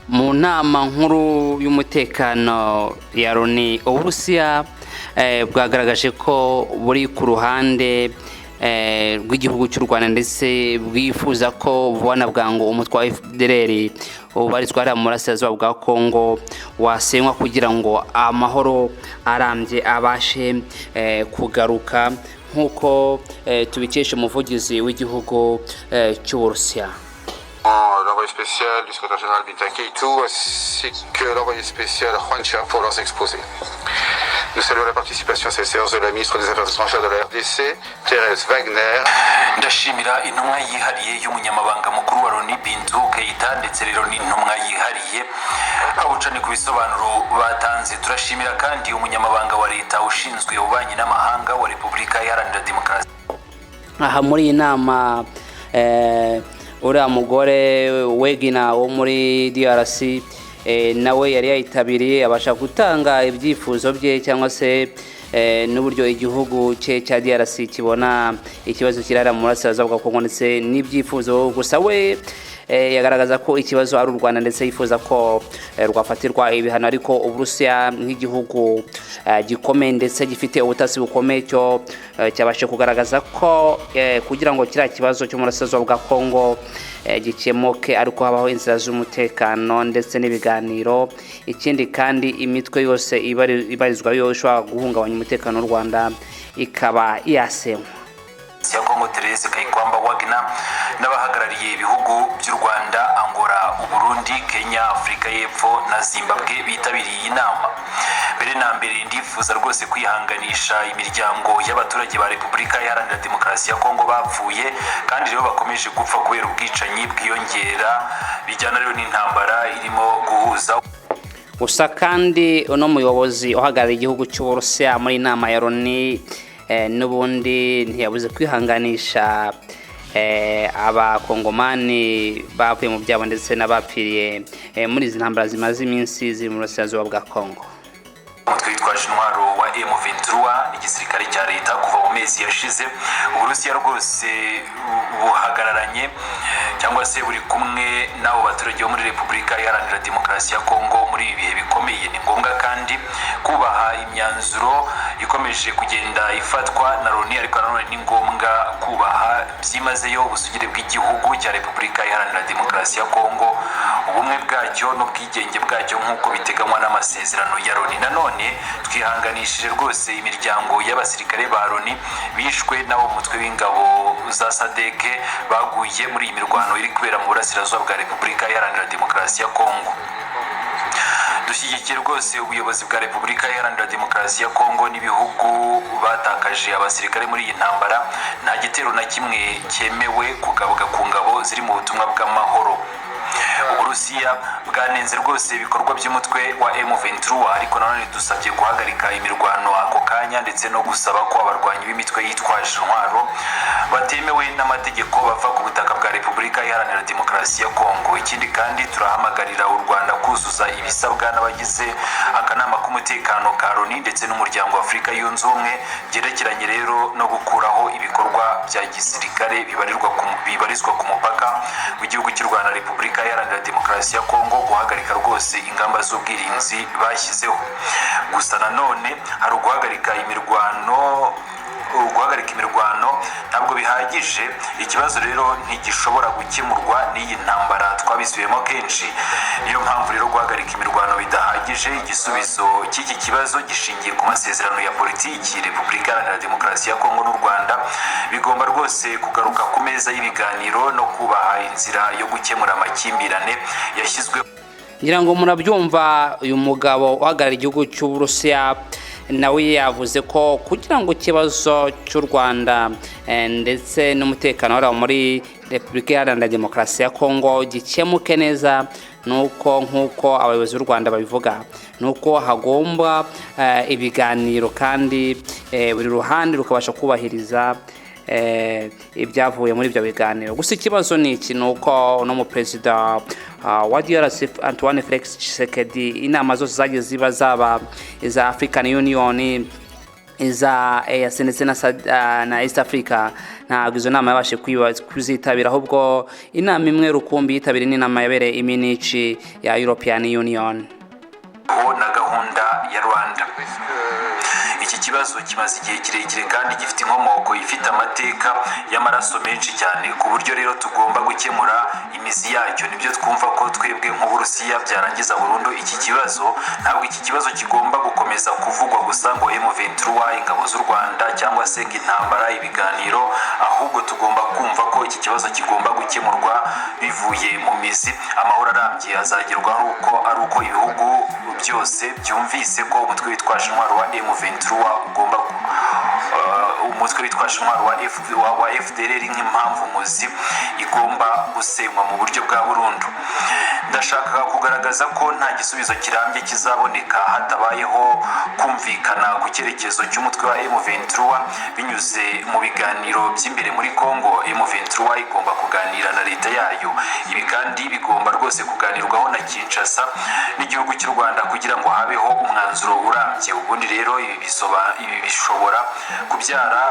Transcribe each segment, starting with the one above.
Mu nama nkuru y'umutekano ya Loni, Uburusiya bwagaragaje ko buri ku ruhande rw'igihugu cy'u Rwanda, ndetse bwifuza ko vuba na bwangu umutwe wa FDLR ubarizwa hariya mu burasirazuba bwa Kongo wasenywa kugira ngo amahoro arambye abashe kugaruka, nk'uko tubikesha umuvugizi w'igihugu cy'Uburusiya. L'envoyé spécial du secrétaire général Bintou Keita ainsi que l'envoyé spécial Juan pour leurs exposés. Nous saluons la participation à cette séance de la ministre des Affaires étrangères de la RDC, Thérèse Wagner. Ndashimira intumwa yihariye y'umunyamabanga mukuru wa Loni, Bintou Keita, ndetse rero n'intumwa yihariye Awucani ku bisobanuro batanze. Turashimira kandi umunyamabanga wa leta ushinzwe ububanyi n'amahanga wa Repubulika Iharanira Demokarasi. Aha muri iyi nama, uriya mugore Wagner wo muri DRC nawe yari yayitabiriye, abasha gutanga ibyifuzo bye cyangwa se n'uburyo igihugu cye cya DRC kibona ikibazo kirara mu burasirazuba bwa Kongo ndetse n'ibyifuzo. Gusa we yagaragaza ko ikibazo ari u Rwanda, ndetse yifuza ko rwafatirwa ibihano, ariko Uburusiya nk'igihugu gikomeye ndetse gifite ubutasi bukomeye cyo cyabashe kugaragaza ko kugira ngo kiriya kibazo cyo mu burasirazuba bwa Kongo gikemuke ariko habaho inzira z'umutekano ndetse n'ibiganiro. Ikindi kandi, imitwe yose ibarizwayo ishobora guhungabanya umutekano w'u Rwanda ikaba yasenywa. Ya Kongo, Therese Kayikwamba Wagner, n'abahagarariye ibihugu by'u Rwanda, Angola, Uburundi, Kenya, Afurika y'Epfo na Zimbabwe bitabiriye iyi nama. Mbere na mbere, ndifuza rwose kwihanganisha imiryango y'abaturage ba Repubulika Iharanira Demokarasi ya Kongo bapfuye kandi rero bakomeje gupfa kubera ubwicanyi bwiyongera bijyana rero n'intambara irimo guhuza. Gusa kandi uno muyobozi uhagarariye igihugu cy'Uburusiya muri inama ya Loni n'ubundi ntiyabuze kwihanganisha Abakongomani bavuye mu byabo ndetse n'abapfiriye muri izi ntambara zimaze iminsi ziri mu burasirazuba bwa Kongo. Umutwe witwaje intwaro wa M23 n'igisirikare cya leta kuva mu mezi yashize. Uburusiya rwose buhagararanye cyangwa se buri kumwe n'abo baturage bo muri Repubulika Iharanira Demokarasi ya Kongo muri ibi bihe bikomeye. Ni ngombwa kandi kubaha imyanzuro ikomeje kugenda ifatwa na Loni, ariko nanone ni ngombwa kubaha byimazeyo ubusugire bw'igihugu cya Repubulika Iharanira Demokarasi ya Kongo, ubumwe bwacyo n'ubwigenge bwacyo nk'uko biteganywa n'amasezerano ya Loni. Nanone twihanganishije rwose imiryango y'abasirikare ba Loni bishwe n'abo mu mutwe w'ingabo za SADC baguye muri iyi mirwano iri kubera mu burasirazuba bwa Repubulika Iharanira Demokarasi ya Kongo. Dushyigikiye rwose ubuyobozi bwa Repubulika Iharanira Demokarasi ya Kongo n'ibihugu batakaje abasirikare muri iyi ntambara. Nta gitero na kimwe cyemewe kugabwa ku ngabo ziri mu butumwa bw'amahoro. Uburusiya bwanenze rwose ibikorwa by'umutwe wa M23, ariko nanone dusabye guhagarika imirwano ako kanya ndetse no gusaba ko abarwanyi b'imitwe yitwaje intwaro batemewe n'amategeko bava ku butaka bwa Repubulika Iharanira Demokarasi ya Kongo. Ikindi kandi, turahamagarira u Rwanda kuzuza ibisabwa n'abagize akanama k'umutekano ka Loni ndetse n'Umuryango wa Afurika Yunze Ubumwe byerekeranye rero no gukuraho ibikorwa bya gisirikare bibarizwa ku mupaka w'igihugu cy'u Rwanda, Repubulika Iharanira Demokarasi ya Kongo, guhagarika rwose ingamba z'ubwirinzi bashyizeho. Gusa nanone hari uguhagarika imirwano. Guhagarika imirwano ntabwo bihagije. Ikibazo rero ntigishobora gukemurwa n'iyi ntambara, twabisubiyemo kenshi. Niyo mpamvu rero guhagarika imirwano bidahagije. Igisubizo cy'iki kibazo gishingiye ku masezerano ya politiki. Repubulika Iharanira Demokarasi ya Kongo n'u Rwanda bigomba rwose kugaruka ku meza y'ibiganiro no kubaha inzira yo gukemura amakimbirane yashyizweho. Ngira ngo murabyumva, uyu mugabo uhagarariye igihugu cy'Uburusiya nawe yavuze ko kugira ngo ikibazo cy'u Rwanda ndetse n'umutekano wari muri Repubulika Iharanira Demokarasi ya Kongo gikemuke neza, nuko nk'uko abayobozi b'u Rwanda babivuga, nuko hagomba ibiganiro kandi buri ruhande rukabasha kubahiriza ibyavuye muri ibyo biganiro. Gusa ikibazo ni iki? Ni uko uno muperezida wa DRC, Antoine Felix Tshisekedi, inama zose zagiye ziba, zaba iza African Union Iza EAC ndetse na East Africa, ntabwo izo nama yabashe kuzitabira, ahubwo inama imwe rukumbi yitabiriye n'inama yabereye i Munich ya European Union. Ho na gahunda ya Rwanda. Iki kibazo kimaze igihe kirekire kandi gifite inkomoko ifite amateka y'amaraso menshi cyane, ku buryo rero tugomba gukemura imizi yacyo. Nibyo twumva ko twebwe nk'Uburusiya byarangiza burundu iki kibazo. Ntabwo iki kibazo kigomba gukomeza kuvugwa gusa ngo M23, ingabo z'u Rwanda, cyangwa se ngo intambara, ibiganiro, ahubwo tugomba kumva ko iki kibazo kigomba gukemurwa bivuye mu mizi. Amahoro arambye azagerwaho ari uko ibihugu byose byumvise ko umutwe witwaje intwaro wa M23 ugomba umutwe witwaje intwaro wa FDLR nk'impamvu muzi igomba gusenywa mu buryo bwa burundu. Ndashaka kugaragaza ko nta gisubizo kirambye kizaboneka hatabayeho kumvikana ku cyerekezo cy'umutwe wa M23 binyuze mu biganiro by'imbere muri Congo. M23 igomba kuganira na leta yayo. Ibi kandi bigomba rwose kuganirwaho na Kinshasa n'igihugu cy'u Rwanda kugira ngo habeho umwanzuro urambye. Ubundi rero ibi bishobora kubyara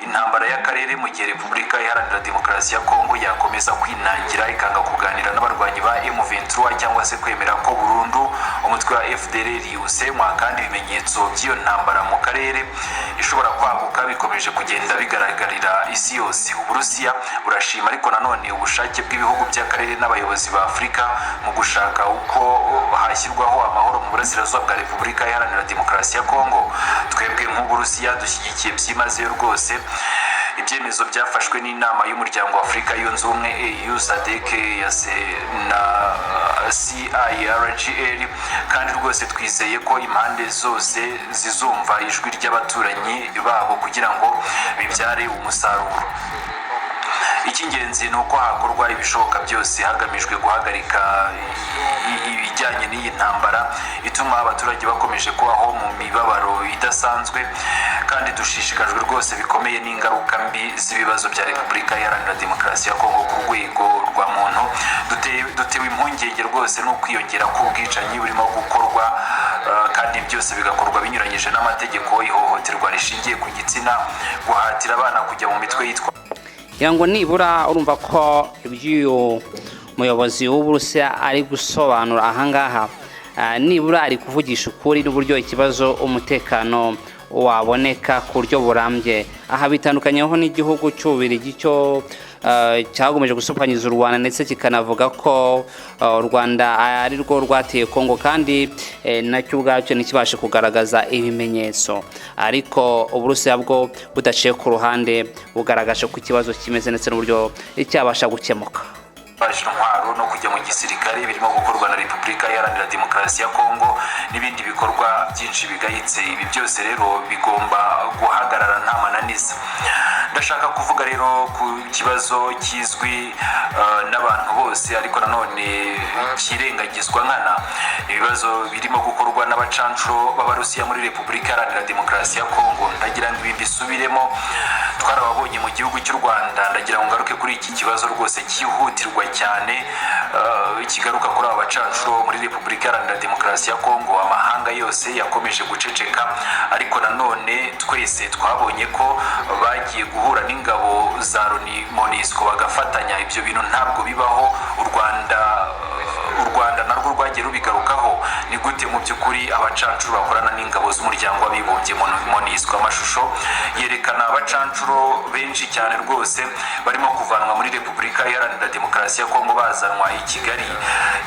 intambara y'akarere mu gihe Repubulika Iharanira Demokarasi ya Kongo yakomeza kwinangira, ikanga kuganira n'abarwanyi ba M23 cyangwa se kwemera ko burundu umutwe wa FDLR usenywa. Kandi ibimenyetso by'iyo ntambara mu karere ishobora kwaguka bikomeje kugenda bigaragarira isi yose. Uburusiya burashima ariko nanone ubushake bw'ibihugu by'akarere n'abayobozi ba Afurika mu gushaka uko hashyirwaho amahoro mu burasirazuba bwa Repubulika Iharanira Demokarasi ya Kongo. Twebwe nk'Uburusiya dushyigikiye byimazeyo rwose ibyemezo byafashwe n'inama y'Umuryango wa Afurika Yunze Ubumwe, AU, SADC na CIRGL, kandi rwose twizeye ko impande zose zizumva ijwi ry'abaturanyi babo kugira ngo bibyare umusaruro. Icy'ingenzi ni uko hakorwa ibishoboka byose hagamijwe guhagarika ibijyanye n'iyi ntambara ituma abaturage bakomeje kubaho mu mibabaro idasanzwe. Kandi dushishikajwe rwose bikomeye n'ingaruka mbi z'ibibazo bya Repubulika Iharanira Demokarasi ya Kongo ku rwego rwa muntu. Dutewe impungenge rwose no kwiyongera k'ubwicanyi burimo gukorwa, kandi byose bigakorwa binyuranyije n'amategeko, ihohoterwa rishingiye ku gitsina, guhatira abana kujya mu mitwe yitwa Ngira ngo nibura urumva ko iby'uyu muyobozi w'Uburusiya ari gusobanura ahangaha, nibura ari kuvugisha ukuri n'uburyo ikibazo umutekano waboneka ku buryo burambye. Aha bitandukanyeho n'igihugu cy'Ububirigi cyo cyagomeje gusopanyiza u Rwanda, ndetse kikanavuga ko u Rwanda ari rwo rwateye Kongo, kandi nacyo ubwacyo ntikibashe kugaragaza ibimenyetso. Ariko Uburusiya bwo budaciye ku ruhande bugaragaje ko ikibazo kimeze ndetse n'uburyo cyabasha gukemuka. Baje intwaro no kujya mu gisirikare birimo gukorwa na Repubulika Iharanira Demokarasi ya Kongo n'ibindi bikorwa byinshi bigayitse. Ibi byose rero bigomba guhagarara nta mananiza. Ndashaka kuvuga rero ku kibazo kizwi n'abantu bose ariko nanone kirengagizwa nkana, ibibazo birimo gukorwa n'abacancuro b'Abarusiya muri Repubulika Iharanira Demokarasi ya Kongo. Ndagira ngo ibi mbisubiremo, twarababonye mu gihugu cy'u Rwanda. Ndagira ngo ngaruke kuri iki kibazo rwose cyihutirwa cyane, kigaruka kuri aba bacancuro muri Repubulika Iharanira Demokarasi ya Kongo. Amahanga yose yakomeje guceceka, ariko nanone twese twabonye ko bagiye guhura n'ingabo za Loni, MONUSCO, bagafatanya. Ibyo bintu ntabwo bibaho. U Rwanda narwo rwagiye rubigarukaho. Ni gute mu by'ukuri abacancuro bakorana n'ingabo z'Umuryango w'Abibumbye, MONUSCO? Amashusho yerekana abacancuro benshi cyane rwose barimo kuvanwa muri Repubulika Iharanira Demokarasi ya Kongo bazanwa i Kigali.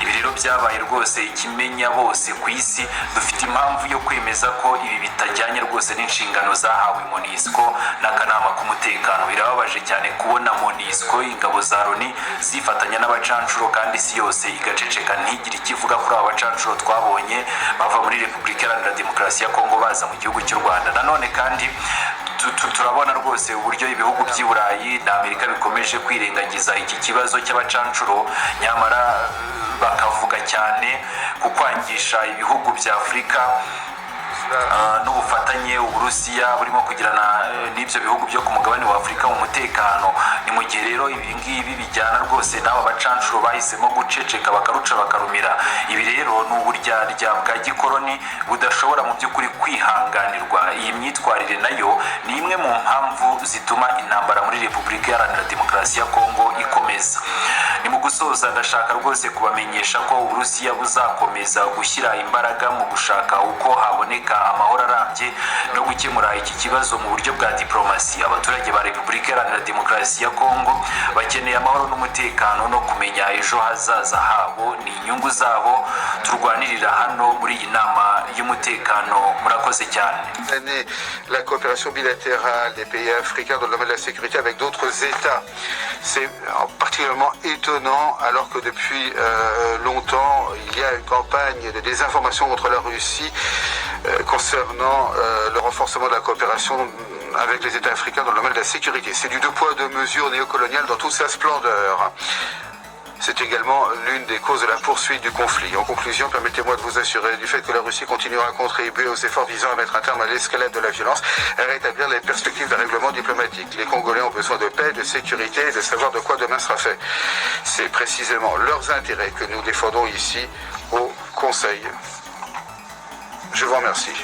Ibi rero byabaye rwose ikimenya bose ku isi. Dufite impamvu yo kwemeza ko ibi bitajyanye rwose n'inshingano zahawe MONUSCO n'akanama k'umutekano. Birababaje cyane kubona MONUSCO, ingabo za Loni, zifatanya n'abacancuro kandi isi yose igaceceka, ntigire icyo ivuga kuri aba bacancuro twabonye bava muri Repubulika Iharanira Demokarasi ya Kongo baza mu gihugu cy'u Rwanda. Nanone kandi turabona rwose uburyo ibihugu by'i Burayi na Amerika bikomeje kwirengagiza iki kibazo cy'abacancuro, nyamara bakavuga cyane ku kwangisha ibihugu bya Afurika. n'ubufatanye Uburusiya burimo kugirana n'ibyo bihugu byo ku mugabane wa Afurika mu mutekano. Ni mu gihe rero ibi ngibi bijyana rwose n'aba bacanshuro bahisemo guceceka, bakaruca bakarumira. Ibi rero ni uburyarya bwa gikoroni budashobora mu by'ukuri kwihanganirwa. Iyi myitwarire nayo ni imwe mu mpamvu zituma intambara muri Repubulika Iharanira Demokarasi ya Kongo ikomeza. Ni mu gusoza, ndashaka rwose kubamenyesha ko Uburusiya buzakomeza gushyira imbaraga mu gushaka uko haboneka amahoro arambye no gukemura iki kibazo mu buryo bwa diplomasi. Abaturage ba Repubulika Iharanira Demokarasi ya Kongo bakeneye amahoro n'umutekano no kumenya ejo hazaza habo. Ni inyungu zabo turwanirira hano muri iyi nama y'umutekano. Murakoze cyane. Année, la coopération bilatérale des pays africains dans le domaine de la sécurité avec d'autres États. C'est particulièrement étonnant alors que depuis longtemps, il y a une campagne de désinformation contre la Russie concernant le renforcement de la coopération avec les États africains dans le domaine de la sécurité. C'est du deux poids, deux mesures néocolonial dans toute sa splendeur. C'est également l'une des causes de la poursuite du conflit. En conclusion, permettez-moi de vous assurer du fait que la Russie continuera à contribuer aux efforts visant à mettre un terme à l'escalade de la violence et à rétablir les perspectives d'un règlement diplomatique. Les Congolais ont besoin de paix, de sécurité et de savoir de quoi demain sera fait. C'est précisément leurs intérêts que nous défendons ici au Conseil. Je vous remercie.